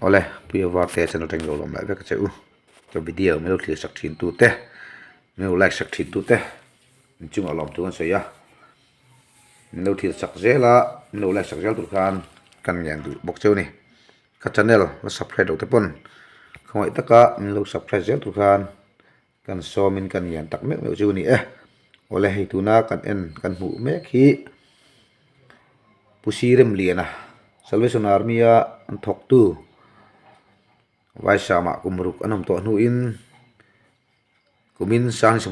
Awle Puia Varte channel atangin lo lawm lai vek a che u. Ka video min lo thlir sak thin tu te, min lo like sak thin tu te in chungah lawm thu kan sawi a. Min lo thlir sak zel a, min lo like sak zel tur khan kan ngen duh bawk cheu a ni. Ka channel la subscribe loh te pawn khawngaih taka min lo subscribe zel tur khan kan sawmin kan ngen tak meuh meuh chu a ni e. Awle hei tuna kan en kan hmuh mek hi Pu Siremliana Salvation Army a an thawktu Vaisama kum ruk an awm tawh hnuin Kumin 2023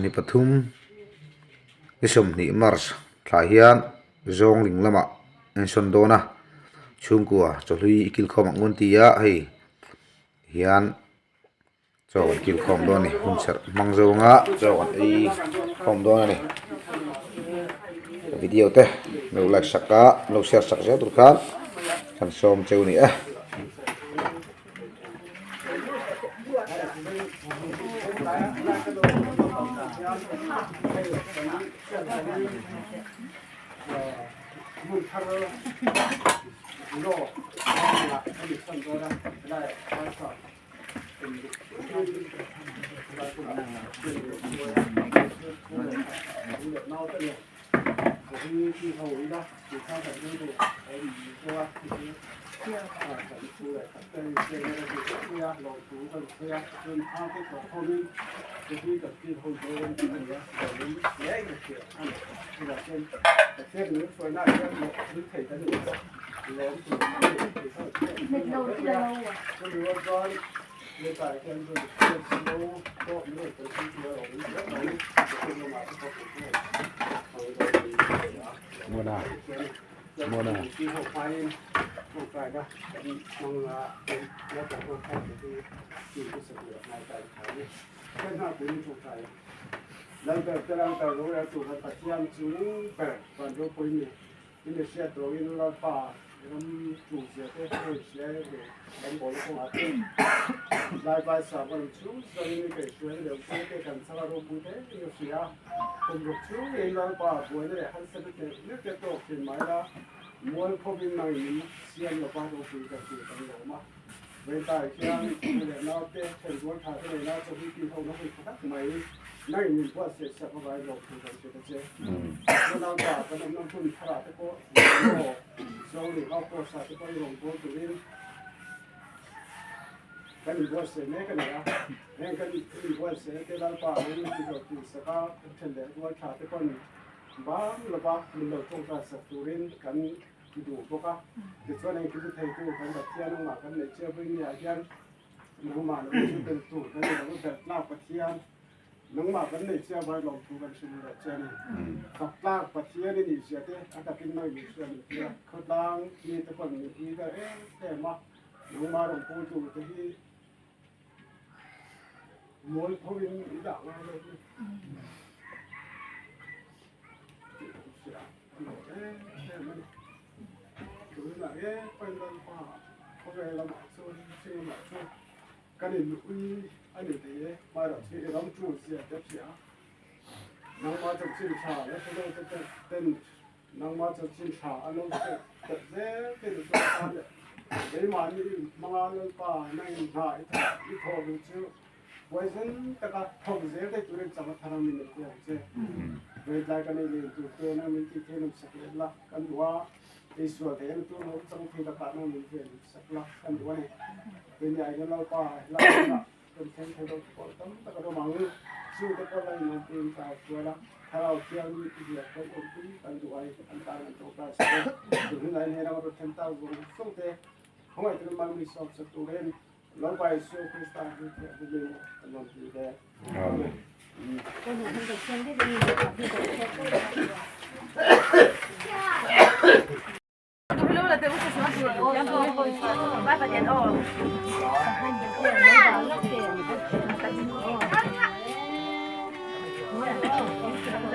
ni 20 March thlah hian Zawngling lamah a insawn dawn a, chhungkua chawhlui i kilkhawm ang un ti a, hei hian chaw an kilkhawm dawn a ni, hun serh hmang zawnga chaw an ei khawm dawn a ni. Video te lo like sak a, lo share sak zel tur khan kan sawm cheu a ni e.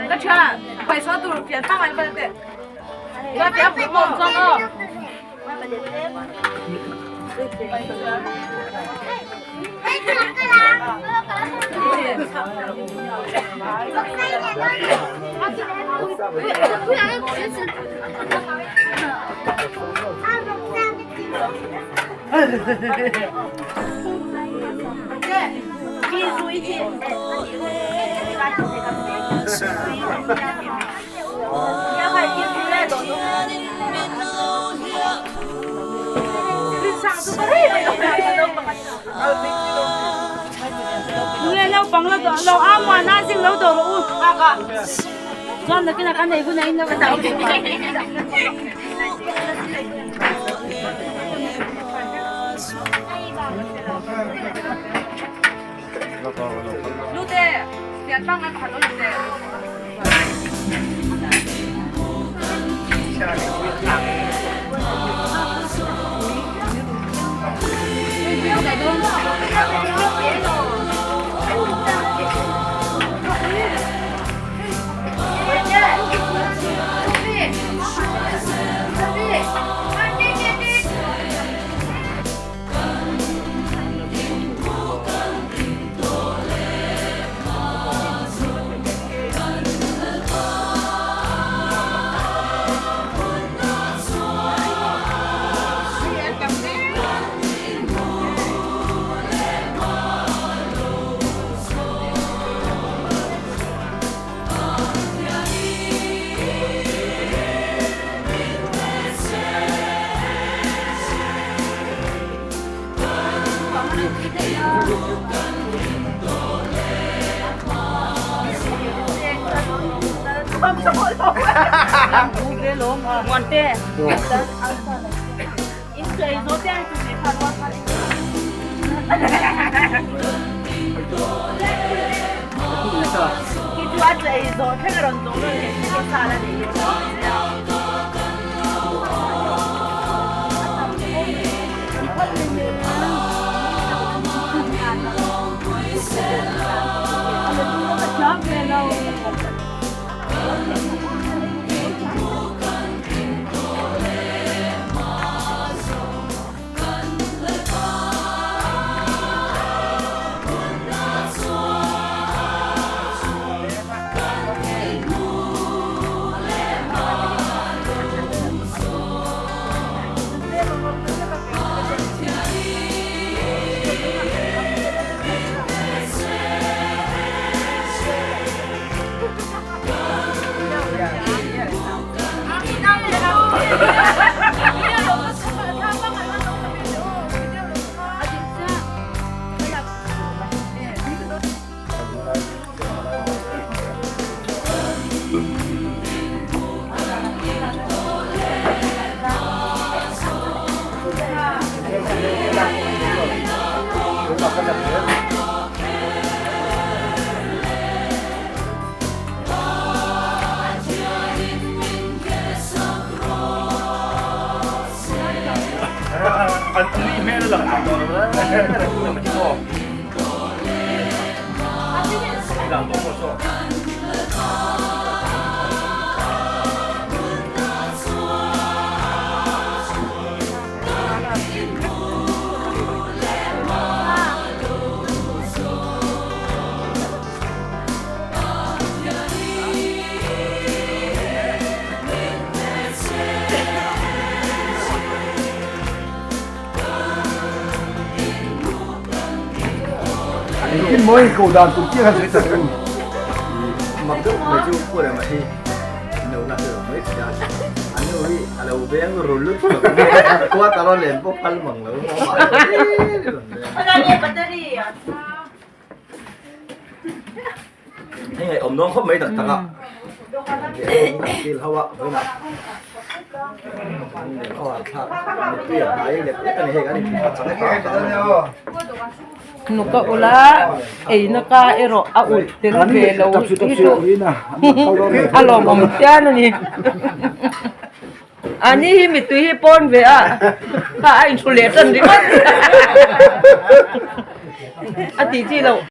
Ka ṭha, phaisa tur fian pangai na te. Ka tia mom chuan aw. Engtin maw in ko dan tur chiah khan sawi tak u. Mak deuh mai chu pu rema hi no na hleuh mai thei a. A nu hi a lo veng ru lut hlawk mai. Khua ta lo len pawh phal mang lo maw mah Hei ngaihawm nuam khawp mai tak tak a. Thil ho a vawiinah Nuka ula eina ka erawh a ulh tel ve lo hi chu a lawmawm chian a ni. Ani hi mittui hi pawn ve a kha a inhru leh tan ringawt a tih chi loh.